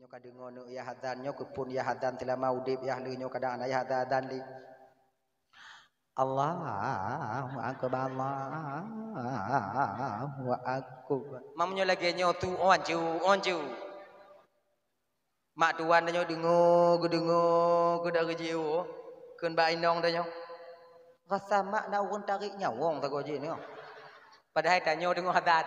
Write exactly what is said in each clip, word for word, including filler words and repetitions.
Nyoe ka deungoe neuk yah azan, nyoe keupeue yah azan, seulama udeb yah lé nyoe kadang hana yah azan lé. Allahu akbar, Allahu akbar. Meunyoe lagèe nyoe tu, on ju, on ju. Mak tuan tanyoe deungoe, geudeungoe, geudak geujiôh, kheun bak inong tanyoe. Rasa mak na ureueng tarék nyawöng sagoe jih nyoe. Padahai tanyoe deungoe azan.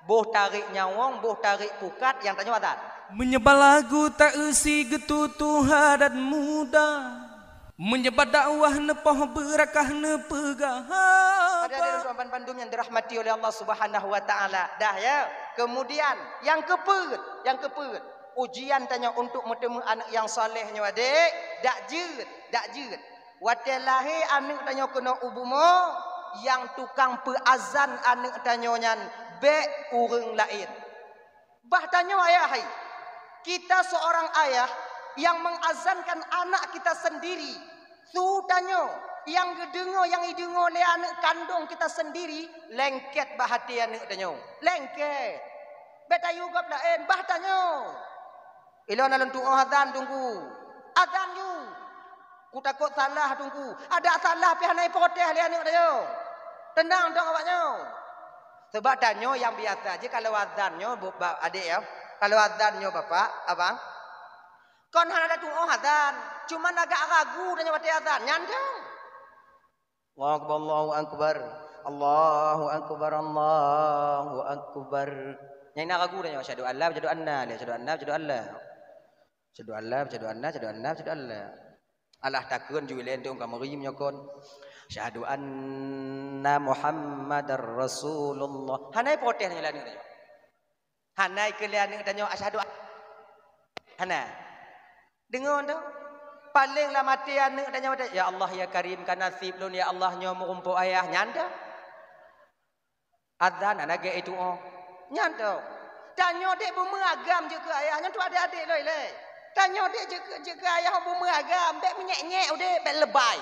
Boh tarék nyawöng, boh tarék pukat nyang tanyoe azan. Meunyeubah lagu ta-eu si geututoe adat muda. Meunyeubah dakwah neupoh beurakah neupeugah haba. Hadirin bandum nyang dirahmati oleh Allah Subhanahu wa Taala. Dah, ya. Kemudian, nyang keupeuet, nyang keupeuet. Ujian tanyoe untuk meuteumé aneuk nyang saleh nyoe, adek, dak jeuet, dak jeuet. Watèe lahé aneuk tanyoe keunoe u bumoe, nyang tukang peuazan aneuk tanyoe nyan bèk ureueng laén. Bah tanyoe ayah hai, kita seorang ayah yang mengazankan anak kita sendiri, su tanyoe nyang geudeungoe, nyang ideungoe lé aneuk kandong kita sendiri, lengket bah até aneuk tanyoe. Lengket. Bèk tayue gob laén, bah tanyoe. Ilôn na lôn tu'oh azan, Teungku. Azan ju. Kutakot salah, Teungku. Adak salah pih hana iprotes lé aneuk tanyoe. Teunang dong awak nyoe. Sabab tanyoe nyang biasa jih kalau azan nyoe, bu-, ba-, adek ya. Kalau azan nyoe, bapak, abang. Kon hana tatu'oh azan. Cuman agak ragu tanyoe watèe azan. Nyan dong. Allahu akbar, Allahu akbar, Allahu akbar, Allahu akbar. Nyang na ragu tanyoe, asyhadu alla, asyhadu anna, asyhadu anna, asyhadu alla. Asyhadu alla, asyhadu anna, asyhadu anna, asyhadu alla. Alah takheun ju ilèe teuh ka meurim nyoe kon. Asyhadu anna Muhammadar Rasulullah. Hana iprotes nyoe lagèe nyoe. Hana ikheun lé aneuk tanyoe, "Asyhadu an-," hana. Deungoe teuh. Paleng lam até aneuk tanyoe, "Ya Allah, ya Karim, ka nasib lôn, ya Allah, nyoe meurumpok ayah." Nyan teuh. Azan hana gèt itu'oh. Nyan teuh. Tanyoe dek beumeugam jeuet keu ayah, nyan teuh adek-adek lôn ilèe. Tanyoe dek jeuet keu, jeuet keu ayah beumeugam, bèk meunyèk-nyèk udép, bèk leubèh.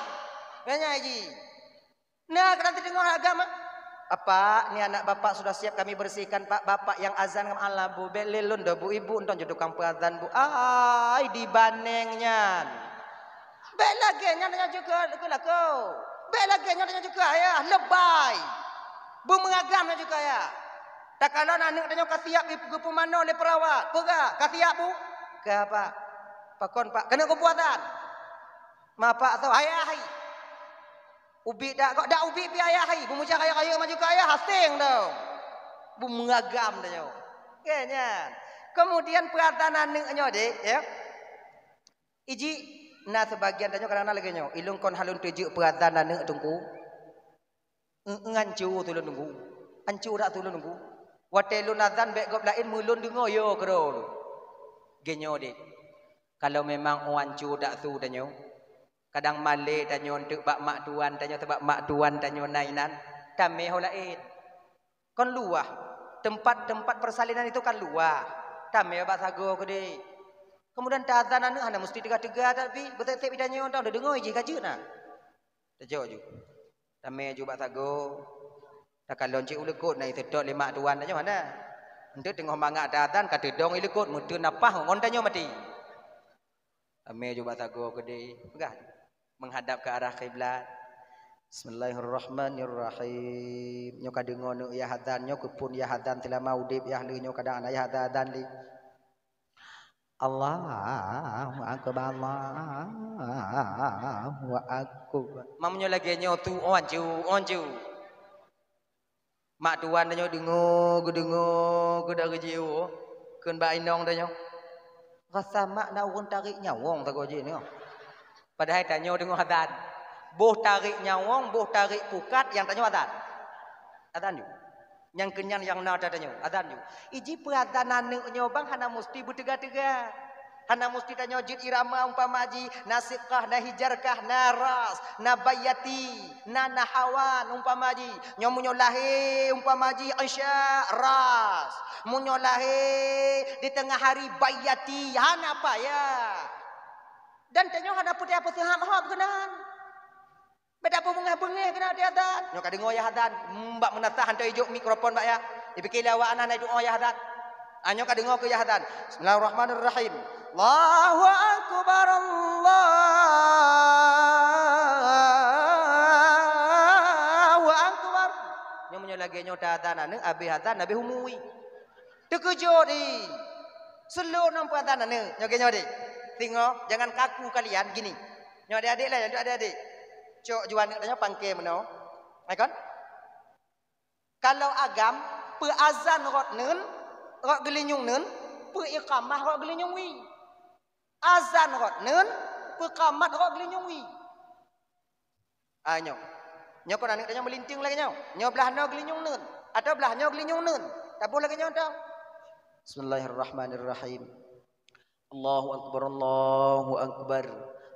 Nyan jih. Nah, kadang teudeungoe agam, ah. "Bapak, ni anak bapak sudah siap kami bersihkan, Pak. Bapak yang azan ngon alah, Bu. Bèk lé lôn dah, Bu. Ibu entong jeuet tukang peuazan, Bu." Ai, dibaneng nyan. Bèk lagèe nyan tanyoe jeuet keu, keu lakoe. Bèk lagèe nyan tanyoe jeuet keu ayah, leubèh. Beumeugam nyan jeuet keu ayah. Takalon aneuk tanyoe ka siap geupeumanoe lé peurawat. Peugah, "Ka siap, Bu?" "Ka, Pak." "Pakon, Pak?" "Keuneuk geupeuazan." "Ma Pak soe?" "Ayah hai." Ubit dak, kok dak ubit pih ayah hai, beumeucah kaya-kaya maju keu ayah, haseng dong. Beumeugam tanyoe. Oke nyan. Kemudian peuazan aneuk nyoe dek, ya. Iji na sebagian tanyoe kadang-kadang lagèe nyoe, "Ilôn kon hana lôn teujeuet peuazan aneuk Teungku. Ngan cu tulôn Teungku. Ancu dak tulôn Teungku. Watèe lôn azan bèk gob laén meulôn deungoe yo keudroe." Geuh nyoe dek. Kalau memang ôn ancu dak su tanyoe, kadang malèe tanyoe eunteuk bak mak tuan tanyoe, sabab mak tuan tanyoe na inan, tamè ho laén. Kon luwah. Tempat-tempat persalinan itu kan luwah. Tamè bak sagoe keudéh. Kemudian taazan aneuk hana musti teuga-teuga, tapi beutép-tép itanyoe tau, deungoe jih ka jeuet na. Tajok ju. Tamè ju bak sagoe. Takalon cit u likot na iseutôt lé mak tuan tanyoe hana. Eunteuk teungoh mangat taazan ka teudong i likot, meuteun napah ngon tanyoe maté. Tamè ju bak sagoe keudéh, peugah ju. Menghadap ke arah kiblat. Bismillahirrahmanirrahim. Nyoe ka deungoe neuk yah azan, nyoe keuphon yah azan, seulama udép yah lé nyoe kadang hana yah azan-azan lé. Allahu akbar, Allahu akbar. Meunyoe lagèe nyoe tu, on ju, on ju. Mak tuan tanyoe deungoe, geudeungoe, geudak geujiôh, kheun bak inong tanyoe, "Rasa mak na ureueng tarék nyawöng sagoe jih nyoe." Padahai tanyoe deungoe azan. Boh tarék nyawöng, boh tarék pukat nyang tanyoe azan. Azan ju. Nyang keunyan nyang na ata tanyoe, azan ju. Iji peuazan aneuk nyoe bang hana musti beuteuga-teuga. Hana musti tanyoe jeuet irama umpama jih, na siqah, na hijarkah, na ras, na baiyati, na nahawan umpama jih. Nyoe meunyoe lahé umpama jih isya, ras. Meunyoe lahé di teungoh hari, baiyati, hana payah. Dan tanyoe hana peureulèe peuseuhab-hab keunan. Beda beungèh-beungèh keunan di azan. Nyoe ka deungoe yah azan. Hmm, bak meunasah hantom ijok mikrofon bak yah. Ipike lé awak na, na idu'oh yah azan. Ah, nyoe ka deungoe keu yah azan. Bismillahirrahmanirrahim. Allahu akbar, Allahu akbar. Nyoe meunyoe lagèe nyoe ta azan aneuk, abéh azan, abéh umui. Teukeujot di. Seuleuem nang peuazan aneuk. Nyoe geuh nyoe deh. Singoh, jangan kaku kalian gini. Nyoe adik-adik lah, nyoe adik-adik. Cok ju aneuk tanyoe pangke meunoe. Hai kon? Kalau agam, peuazan rot neun, rot geulinyueng neun, peuiqamah rot geulinyueng wie. Azan rot neun, peuqamat rot geulinyueng wie. Ah, nyoe. Nyoe kon aneuk tanyoe meulinting lagèe nyoe. Nyoe blah noe geulinyueng neun, atawa blah nyoe geulinyueng neun. Taboh lagèe nyoe tau. Bismillahirrahmanirrahim. Allahu akbar, Allahu akbar.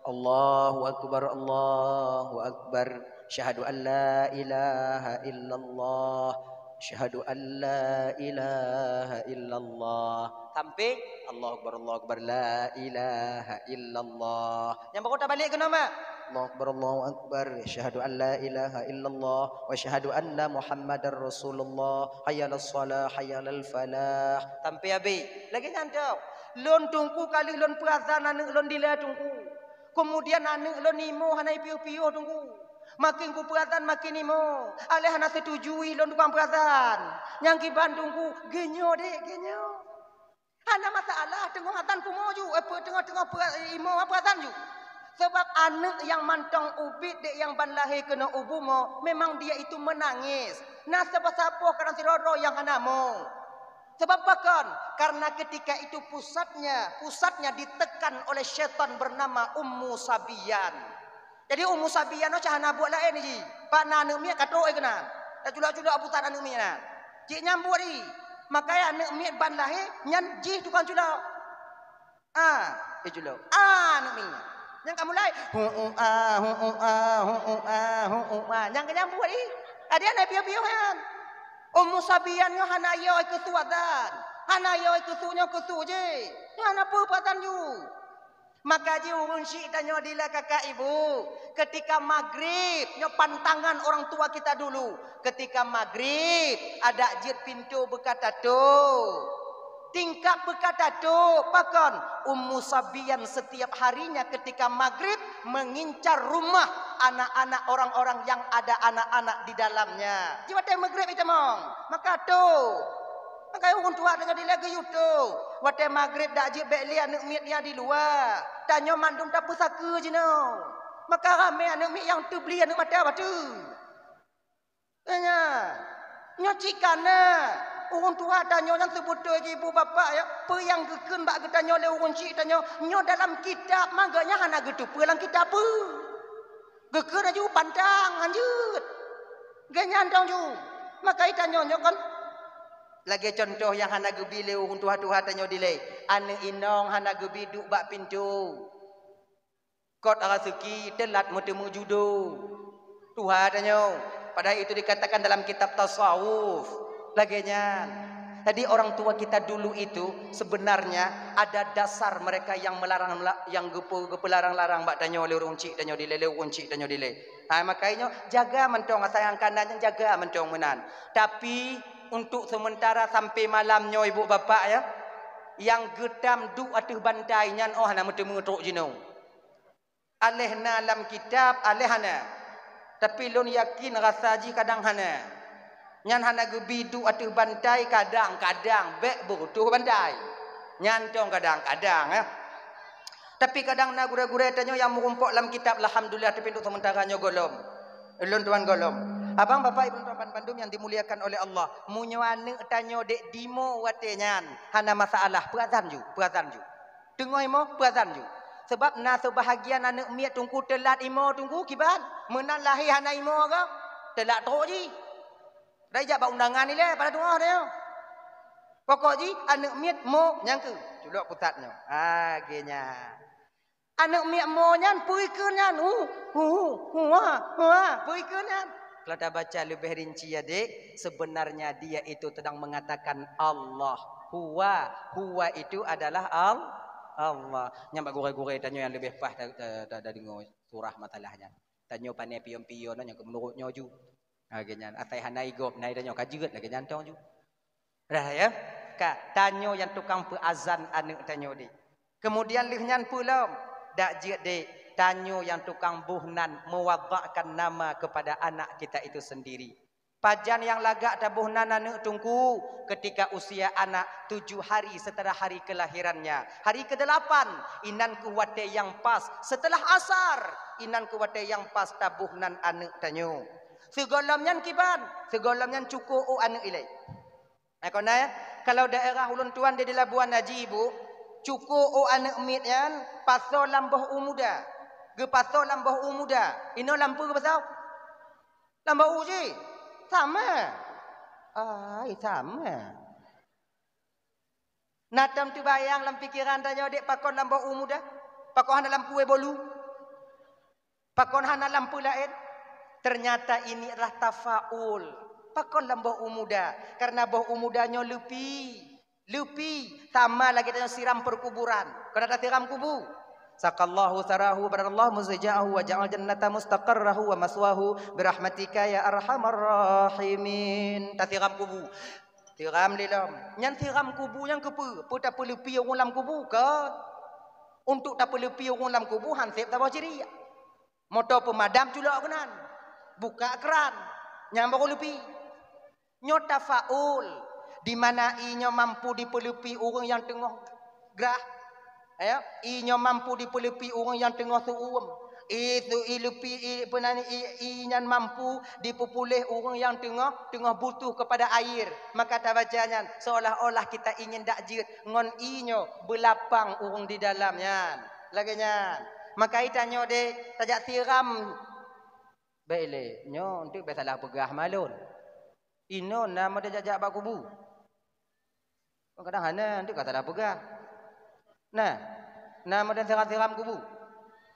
Allahu akbar, Allahu akbar. Syahadu an la ilaha illallah. Syahadu an la ilaha illallah. Sampai Allahu akbar, Allahu akbar, la ilaha illallah. Nyang baru tabalek keunoe, mak. Allahu akbar, Allahu akbar. Syahadu an la ilaha illallah wa syahadu anna Muhammadar Rasulullah. Hayya 'alas shalah, hayya 'alal falah. Sampai habis. Lagèe nyan tau. Lôn Teungku ka lheueh lôn peuazan aneuk lôn dilèe Teungku. Keumudian aneuk lôn imoe hana ipiôh-piôh Teungku. Makin kupeuazan makin imoe. Aléh hana setuju lôn tukang peuazan. Nyang kiban Teungku, geuh nyoe dek, geuh nyoe. Hana masalah, teungoh azan pumoe ju, eh, peu-, teungoh-teungoh peu-, imoe peuazan ju. Sebab aneuk nyang mantong ubit dek nyang ban lahé keunoe u bumoe, memang dia itu menangis. Na saboh-saboh kadang sidroe-droe nyang hana mo. Sebab pakon? Karena ketika itu pusatnya, pusatnya ditekan oleh syaitan bernama Ummu Sabiyan. Jadi Ummu Sabiyan nyoe cah hana buet laén ji. Pat na aneuk miet ka trok keunan. Taculok-culok pusat aneuk miet nyan. Cit nyang buet ji. Maka aneuk miet ban lahé nyan jih tukang culok. Ah, eh, culok. Ah, aneuk miet. Nyang ka mulai, hu u a, hu u a, hu u a, hu u a. Nyang ka nyang buet ji. Ada aneuk piôh-piôh nyan. Ummu Sabiyan nyoe hana yo keu su azan. Hana yo keu su nyoe keu su jih. Nyoe hana peue peuazan ju. Maka ji ureueng syik tanyoe dilèe kakak ibu, ketika maghrib, nyoe pantangan orang tua kita dulu. Ketika maghrib, adak jeuet pintoe beukata to. Tingkap beukata to, pakon? Ummu Sabiyan setiap harinya ketika maghrib mengincar rumah anak-anak orang-orang yang ada anak-anak di dalamnya. Ji watèe maghrib itamong, maka to. Maka ureueng tuha tanyoe dilèe geuyue to. Watèe maghrib dak jeuet bèk lé aneuk miet nyan di luwa. Tanyoe mandum tapeusaka jinoe. Maka ramè aneuk miet nyang teubli aneuk mata bateue. Nyan. Nyoe cit kana. Ureueng tuha tanyoe nyang seubeutôi jih ibu bapak ya, peue nyang geukheun bak geutanyoe lé ureueng syik tanyoe, nyoe dalam kitab, mangga nyan hana geuteupeue lam kitab peue. Geukheun laju pantang hanjeuet. Geuh nyan dong ju. Maka geutanyoe nyoe kon lagèe cuntoh nyang hana geubi lé ureueng tuha-tuha tanyoe dilèe. Aneuk inong hana geubi duek bak pintoe. Kot raseuki teulat meuteumé judo. Tuha tanyoe. Padahal itu dikatakan dalam kitab tasawuf. Lagèe nyan. Jadi orang tua kita dulu itu sebenarnya ada dasar mereka yang melarang, yang geupeu-, geupeularang-larang bak tanyoe lé ureueng syik tanyoe dilèe, lé ureueng syik tanyoe dilèe. Ha, makajih nyoe jaga mantong asai nyang kana nyan jaga mantong meunan. Tapi untuk sementara sampai malam nyoe ibu bapak ya, nyang geutam duek ateueh bantai nyan oh hana meuteumé trok jinoe. Aléh na lam kitab, aléh hana. Tapi lôn yakin rasa jih kadang hana. Nyan hana geubi duek ateueh bantai, kadang-kadang bèk beureutoh bantai. Nyan tong kadang-kadang, eh. Tapi kadang na gurèe-gurèe tanyoe nyang meurumpok lam kitab, alhamdulillah, tapi untuk sementara nyoe gohlom. Ulôn tuan gohlom. Abang, bapak, ibu, tuan bandum yang dimuliakan oleh Allah. Meunyoe aneuk tanyoe dek dimo watèe nyan, hana masalah, peuazan ju, peuazan ju. Teungoh imoe peuazan ju. Sabab na seubahagian aneuk miet teungku teulat imoe teungku kiban. Meunan lahé hana imoe ka, teulat trok jih. Dak jak bak undangan ilèe pada teungoh nyoe. Pokok jih aneuk miet mo nyang keu culok pusat nyoe. Ha, geuh nyan. Aneuk miet mo nyan peue keu nyan. Hu, hu, hu, ha, hu, ha, peue keu nyan. Kalau tabaca leubeh rinci, adik, sebenarnya dia itu sedang mengatakan Allah. Huwa, huwa itu adalah Al-, Allah. Nyan bak gurèe-gurèe tanyoe nyang leubeh paih ta-, ta-, ta-, tadeungoe surah masalah nyan. Tanyoe pané pion-pion nyang keu meunurot nyoe ju. Lagèe nyan, asai hana igop, na tanyoe ka jeuet lagèe nyan tong ju. Dah ya? Ka, tanyoe nyang tukang peuazan aneuk tanyoe deh. Kemudian lheueh nyan peue lom? Dak jeuet deh, tanyoe nyang tukang boh nan, mewadakkan nama kepada anak kita itu sendiri. Pajan nyang lagak taboh nan aneuk teungku? Ketika usia anak tujuh hari setelah hari kelahirannya, hari kedelapan, inan keuh watée nyang pas, setelah asar, inan keuh watée nyang pas taboh nan aneuk tanyoe. Sigohlom nyan kiban, sigohlom nyan cukôp ôk aneuk ilée. Nah, kon na, ya, kalau daerah ulôn tuan di, di Labuan Haji, Ibu, cukôp ôk aneuk miet nyan pasoe lam boh u muda. Geupasoe lam boh u muda. Inoe lam peue geupasoe? Lam boh u jih. Sama. Ai, sama. Na tom teubayang lam pikeran tanyoe dek pakon lam boh u muda? Pakon hana lam kue bolu? Pakon hana lam peue laén? Ternyata ini adalah tafaul. Pakon lam boh u muda? Karena boh u muda nyoe leupi. Leupi, sama lagée tanyoe siram perkuburan. Kon na tasiram kubu. Saqallahu tsarahu wa baradallahu muzja'ahu wa ja'al jannata mustaqarrahu wa maswahu birahmatika ya arhamar rahimin. Tasiram kubu. Siram lé lom. Nyan siram kubu nyang keupeue? Peue tapeuleupi ureuëng lam kubu? Kon. Untuk tapeuleupi ureuëng lam kubu, han sép saboh ciriak. Moto peumadam culok keunan. Buka kran. Nyang baru leupi. Nyoe tafaul. Di mana ie nyoe mampu dipeuleupi ureuëng nyang teungoh grah. Ya, ie nyoe mampu dipeuleupi ureuëng nyang teungoh seuuem. Ie su-, ie leupi, ie, peue nan, ie, ie nyan mampu dipeupuléh ureuëng nyang teungoh, teungoh butuh kepada air. Maka tabaca nyan seolah-olah kita ingin dak jeuet ngon ie nyoe beulapang ureuëng di dalam nyan. Lagée nyan. Maka ie tanyoe deh tajak siram. Bék lé, nyoe untuk bék salah peugah malon. Inoe na meutajak-jak bak kubu. Kadang hana, nyoe ka salah peugah. Nah, na meudan siram-siram kubu.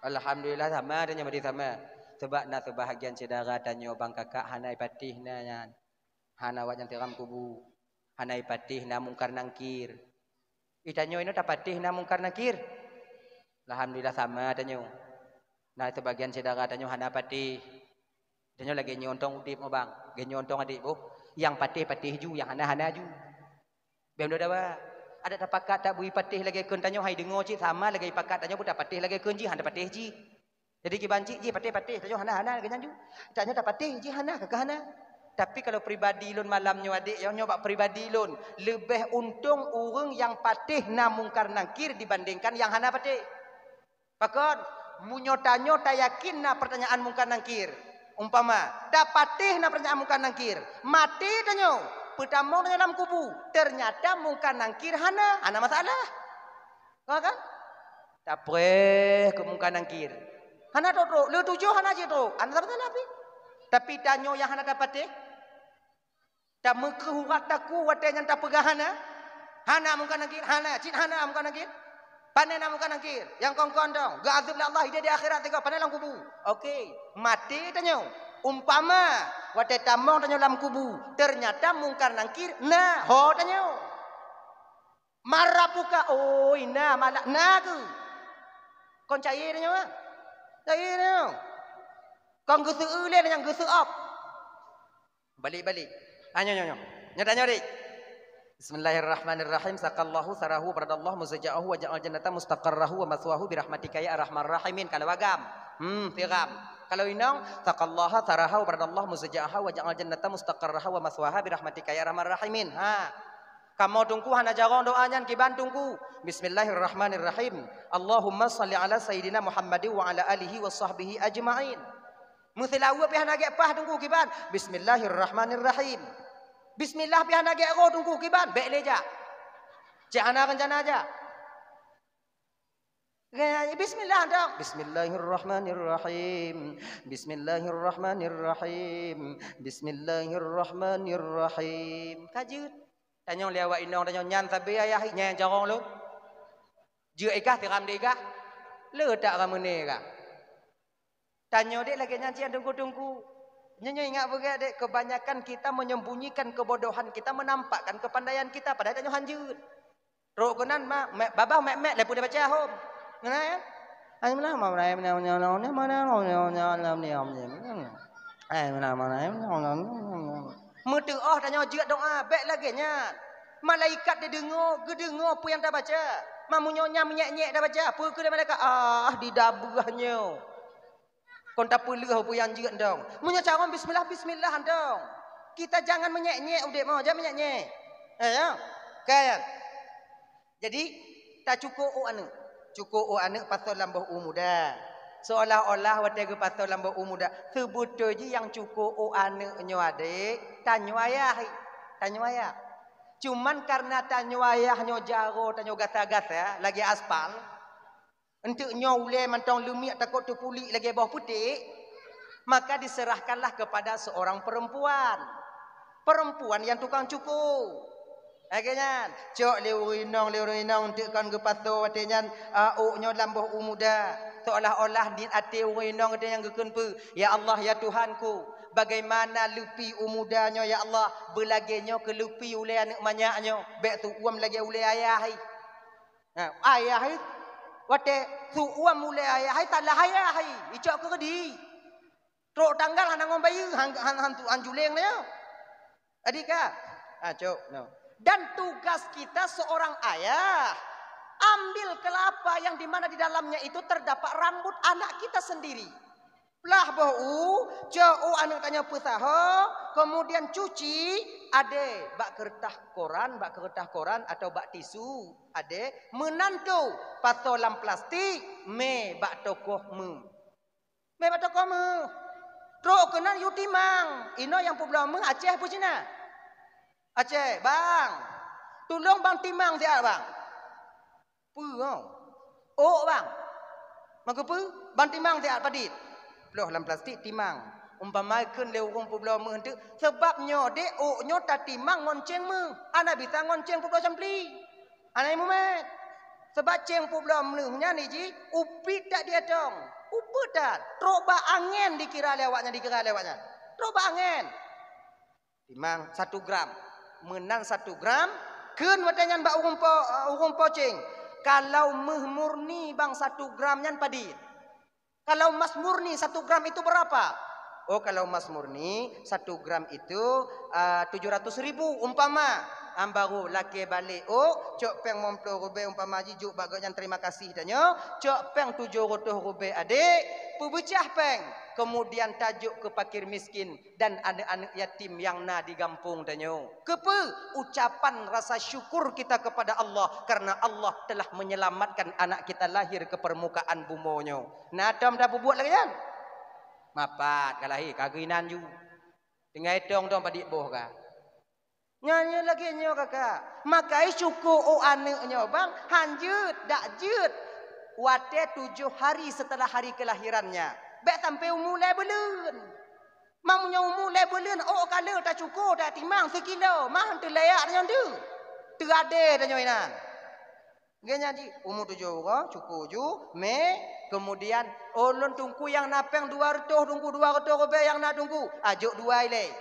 Alhamdulillah sama tanyoe meudan sama. Sebab na seubahagian syedara tanyoe bang kakak hana ipatéh na nyan. Hana awak nyan siram kubu. Hana ipatéh na Mungkar Nangkir. Ie tanyoe inoe tapatéh na Mungkar Nangkir. Alhamdulillah sama tanyoe. Na seubahagian syedara tanyoe hana patéh. Tanyoe lagée nyoe ontong udeb ngon bang. Lagée nyoe ontong adek boh. Nyang patéh-patéh ju, nyang hana-hana ju. Bék meudua dawa. Adak tapakat tabri patéh lagée kheun tanyoe hai deungoe cit sama lagée pakat tanyoe pun tapatéh lagée kheun jih hana patéh jih. Jadi kiban cit jih patéh-patéh tanyoe hana-hana lagée nyan ju. Tanyoe tapatéh jih hana kakeuh hana. Tapi kalau pribadi lôn malam nyoe adek, nyoe bak pribadi lôn, leubeh untông ureuëng nyang patéh na Mungkar Nangkir dibandingkan nyang hana patéh. Pakon? Meunyoe tanyoe tayakin na peurtanyaan Mungkar Nangkir, umpama tapatéh na peurtanyaan Mungkar Nangkir, maté tanyoe, peutamong tanyoe lam kubu, ternyata Mungkar Nangkir hana, hana masalah. Ka kan? Tapreh keu Mungkar Nangkir. Hana trok-trok, le tujoh hana jeuet trok, hana masalah pih. Tapi tanyoe nyang hana tapatéh, tameukeuh urat takue watée nyan tapeugah hana? Hana Mungkar Nangkir? Hana, cit hana Mungkar Nangkir. Pane na Mungkar Nangkir? Nyang kon-kon dong, geuazeueb lé Allah idéh di akhirat sigoe, pane lam kubu. Oke, maté tanyoe. Umpama watée tamong tanyoe lam kubu, ternyata Mungkar Nangkir na, ho tanyoe. Man rabbuka, oi na, malak na keuh. Kon cayée tanyoe? Cayée tanyoe. Kon geuseu-eu lé nyang geuseu-ob. Balik-balik. Ah, nyoe, nyoe, nyoe. Nyoe tanyoe deh. Bismillahirrahmanirrahim. Saqallahu tsarahu wa baradallahu muzja'ahu wa ja'al jannata mustaqarrahu wa maswahu birahmatika ya arhamar rahimin. Kalau agam, hmm, siram. Kalau inong, saqallaha tsaraha wa baradallahu muzja'aha wa ja'al jannata mustaqarraha wa maswaha birahmatika ya arhamar rahimin. Ha. Kamoe teungku hana jarong doa nyan kiban teungku. Bismillahirrahmanirrahim. Allahumma shalli ala sayyidina Muhammadin wa ala alihi wa sahbihi ajma'in. Meuseulaweuet pih hana gét paih teungku kiban. Bismillahirrahmanirrahim. Bismillah pih hana gét roh teungku kiban. Bék lé jak. Cit hana reuncana jak. Bismillah dong. Bismillahirrahmanirrahim. Bismillahirrahmanirrahim. Bismillahirrahmanirrahim. Ka jeuet. Tanyong lé awak inong tanyong nyan sabe ayah nyan carong lôn. Jeuet ikah tiram deh ikah. Le tak ramene ikah. Tanyoe dek lagée nyan cit teungku-teungku. Nyoe ingat beugét dek, kebanyakan kita menyembunyikan kebodohan kita, menampakkan kepandaian kita, padahai tanyoe hanjeut. Trok keunan ma, me, babah mek-mek lé peude baca hom. Ngena ya? Meuteumeh tanyoe jeuet doa, bék lagée nyan. Malaikat dideungoe, geudeungoe peue nyang tabaca. Meunyoe nyan meunyék-nyék tabaca, peue kheun lé malaikat? Ah, didabeuh nyoe. Kon tapeuleueh peue nyang jeuet dong. Meunyoe carông bismillah, bismillah dong. Kita jangan meunyék-nyék udép mo, jangan meunyék-nyék. Eh, ya. Kan? Jadi, tacuko ôk aneuk. Cuko ôk aneuk pasoe lam boh u muda. Seolah-olah watée geupasoe lam boh u muda, seubeutôi jih nyang cuko ôk aneuk nyoe adék, tanyoe ayah. Tanyoe ayah. Cuman kareuna tanyoe ayah nyoe jaroe tanyoe gasa-gasa lagée aspal, enteuk nyoe ulée mantong leumiek takot teupulik lagée boh puték, maka diserahkanlah kepada seorang perempuan. Perempuan nyang tukang cuko. Lagée nyan, cok lé ureueng inong, lé ureueng inong teuk kon geupasoe watée nyan, a, ôk nyoe lam boh u muda. Seolah-olah di até ureueng inong watée nyan geukheun peue, "Ya Allah, ya Tuhanku, bagaimana leupi u muda nyoe, ya Allah, beulagée nyoe keu leupi ulée aneuk manyak nyoe, bék seuuem lagée ulée ayah hai." Nah, ayah hai, watée seuuem ulée ayah hai, salah ayah hai, icok keu keudhi. Trok tanggal hana ngon bayeue, han, han, han, han juleng nyoe. Adi ka? Ah, cok, no. Dan tugas kita seorang ayah, ambil kelapa yang di mana di dalamnya itu terdapat rambut anak kita sendiri. Plah boh u, cok u aneuk tanyoe peusaho, kemudian cuci, adé bak keureutah koran, bak keureutah koran atau bak tisu, adé, meunan tu pasoe lam plastik, mé bak tokoh meuh. Mé bak tokoh meuh. Trok keunan yue timang. Inoe nyang peubloe meuh Aceh peue Cina? Aceh, bang. Tulông bang timang siat, bang. Peue, oh? Ôk, bang. Maka peue? Bang timang siat padit. Ploh lam plastik timang. Umpama kheun lé ureueng peubloe meuh teuk, seubab nyoe dek ôk nyoe tatimang ngon céng meuh. Hana bisa ngon céng peubloe campli. Hana mumet. Seubab céng peubloe meuh nyan jih, upiet that diatong. Upeut that. Trok bak angén dikira lé awaknyan, dikira lé awaknyan. Trok bak angén. Timang satu gram. Meunan satu gram, kheun watée nyan bak ureueng po, ureueng po céng. Kalau meuh murni bang satu gram nyan padit? Kalau emas murni satu gram itu berapa? Oh, kalau emas murni satu gram itu, ah, tujuh ratus ribu umpama. Ah, baru lakée balek, oh, cok péng limong ploh rubée umpama jih jok bak gobnyan terima kasih tanyoe, cok péng tujoh reutôh rubée adek, peubeucah péng, kemudian tajok keu fakir miskin dan aneuk-aneuk yatim nyang na di gampông tanyoe. Keupeue? Ucapan rasa syukur kita kepada Allah karena Allah telah menyelamatkan anak kita lahir ke permukaan bumoe nyoe. Na tom tapeubuet lagée nyan? Mapat ka lahé, ka geuinan ju. Tinggai tong-tong padit boh ka. Nyan, nyan lagée nyoe kakak. Makai syuko ôk aneuk nyoe bang, han jeuet, dak jeuet. Watée tujoh hari setelah hari kelahirannya. Bék sampai umu lhée buleuen. Meunyoe umu lhée buleuen, ôk ka le tacuko, tatimang sikilo, mah teuh layak tanyoe teuh. Teuadé tanyoe inan. Geuh nyan jih, umu tujoh uroe, cuko ju, mé, kemudian, "Oh, lôn teungku nyang na péng dua reutôh teungku, dua reutôh rubée nyang na teungku." Ah, jok dua ilée.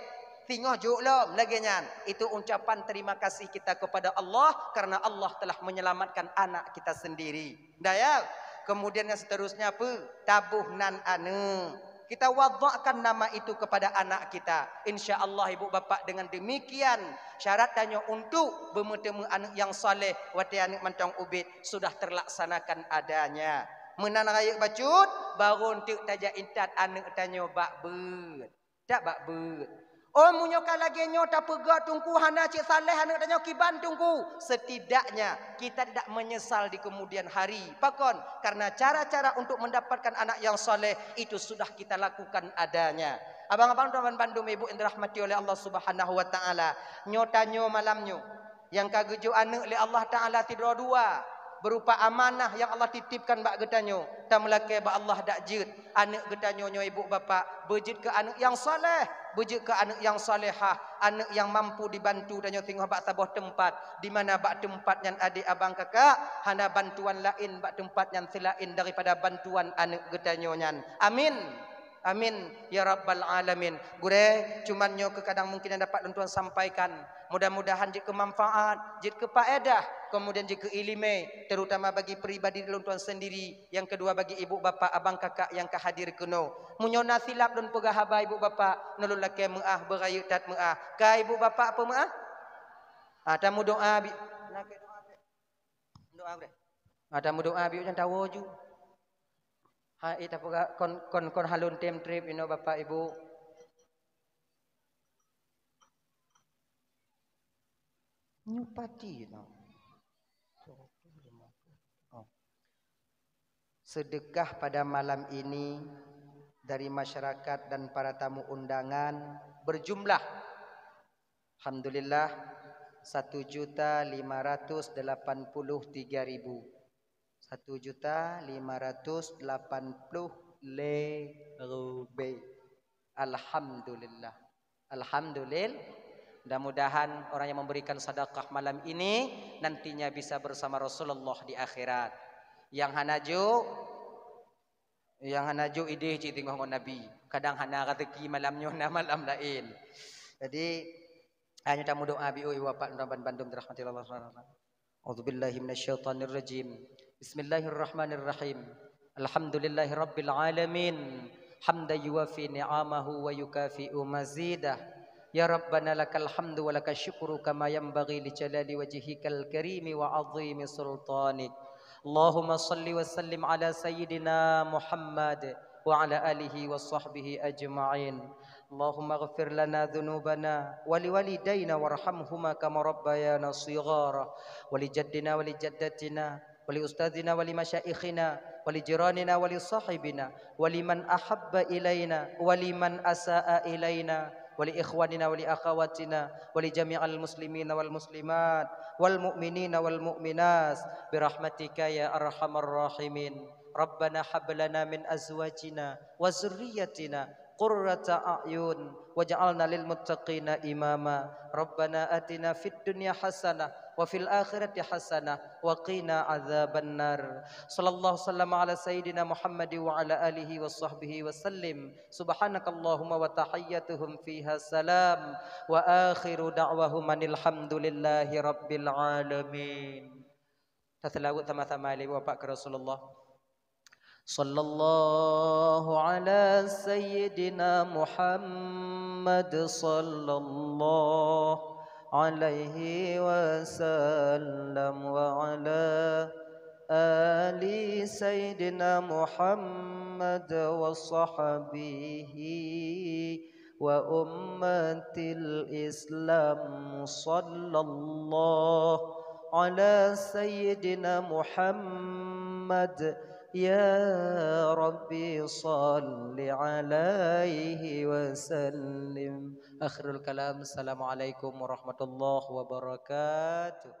Singoh jok lom, lagée nyan. Itu ucapan terima kasih kita kepada Allah karena Allah telah menyelamatkan anak kita sendiri. Dah ya? Kemudian yang seterusnya apa? Taboh nan aneuk. Kita wadakkan nama itu kepada anak kita. Insya Allah ibu bapak dengan demikian syarat tanyoe untuk beumeuteumeue aneuk nyang saleh watée aneuk mantong ubit sudah terlaksanakan adanya. Meunan rayeuk bacut, baru enteuk tajak intat aneuk tanyoe bak beuet. Tak bak beuet. Oh, meunyoe ka lagée nyoe tapeugah teungku hana cit saleh aneuk tanyoe kiban teungku. Setidaknya kita tidak menyesal di kemudian hari. Pakon? Karena cara-cara untuk mendapatkan anak yang saleh itu sudah kita lakukan adanya. Abang-abang tuan bandum ibu yang dirahmati oleh Allah Subhanahu wa taala. Nyoe tanyoe malam nyoe. Nyang ka geujok aneuk lé Allah Taala sidroe dua, berupa amanah nyang Allah titipkan bak geutanyoe. Tameulakée bak Allah dak jeuet aneuk geutanyoe nyoe ibu bapak beujeuet keu aneuk nyang saleh, beujeuet keu aneuk nyang salehah, aneuk nyang mampu dibantu tanyoe singoh bak saboh teumpat, di mana bak teumpat nyan adek abang kakak hana bantuan laén bak teumpat nyan seulaén daripada bantuan aneuk geutanyoe nyan. Amin. Amin ya rabbal alamin. Gurée, cuman nyoe keu kadang mungkin nyang dapat lôn tuan sampaikan. Mudah-mudahan jeuet keu manfaat, jeuet keu faedah, kemudian jeuet keu iéleumé, terutama bagi pribadi lôn tuan sendiri, nyang keudua bagi ibu bapak, abang kakak nyang ka hadir keunoe. Meunyoe na silap lôn peugah haba ibu bapak, neulôn lakée meuáh, beurayeuk that meuáh. Ka ibu bapak peumeuáh? Ah, tameudoa bi-, nakeuh doa bi-, doa beuréh. Ah, tameudoa bi-, jangan tawoe ju. Hai, eh, tapeugah kon, kon, kon halon tem treb inoe Bapak Ibu. Nyupati no. Oh. Sedekah pada malam ini dari masyarakat dan para tamu undangan berjumlah, alhamdulillah, satu juta lima ratus delapan puluh tiga ribu. Satu juta lima ratus delapan puluh lé ribèe. Alhamdulillah. Alhamdulillah. Mudah-mudahan orang yang memberikan sedekah malam ini nantinya bisa bersama Rasulullah di akhirat. Nyang hana ju, nyang hana ju idéh cit teungoh ngon Nabi. Kadang hana rezeki malam nyoe, na malam laén. Jadi, hanya tameudoa bi-, oi, Bapak dan bandum dirahmati Allah subhanahu wa taala. A'udzubillahi minasyaitonirrajim. Bismillahirrahmanirrahim. Alhamdulillahirabbil alamin. Hamdan yuwafi ni'amahu wa yukafi'u mazidah. Ya Rabbana, lakal hamdu wa lakasy syukru kama yanbaghi li jalali wajhikal karimi wa 'azimi sultanik. Allahumma shalli wa sallim ala sayyidina Muhammad wa ala alihi wa sahbihi ajma'in. Allahumma ighfir lana dzunubana wa liwalidaina warhamhuma kama rabbayana shighara, wa li jaddina wa li jaddatina, wa li ustadzina wa li masyaikhina, wa li jiranina wa li sahibina, wa liman ahabba ilaina, wa liman asa'a ilaina, wa li ikhwanina wa li akhawatina, wa li jami'il muslimina wal muslimat, wal mu'minina wal mu'minat, bi rahmatika ya arhamar rahimin. Rabbana hab lana min azwajina wa dzurriyyatina qurrata a'yun waj'alna lil muttaqina imama. Rabbana atina fid dunya hasanah wa fil akhirati hasanah wa qina adzabannar. Sallallahu sallama ala sayyidina Muhammad wa ala alihi wa sahbihi wa sallim. Subhanakallahumma wa tahiyyatuhum fiha salam. Wa akhiru da'wahum anil hamdulillahi rabbil alamin. Taseulaweuet sama-sama lé Bapak keu Rasulullah. Sallallahu ala sayyidina Muhammad sallallahu alaihi wasallam wa ala ali sayyidina Muhammad wa sahbihi wa ummatil Islam. Sallallahu ala sayyidina Muhammad, ya Rabbi shalli alaihi wa sallim. Akhirul kalam, assalamualaikum warahmatullahi wabarakatuh.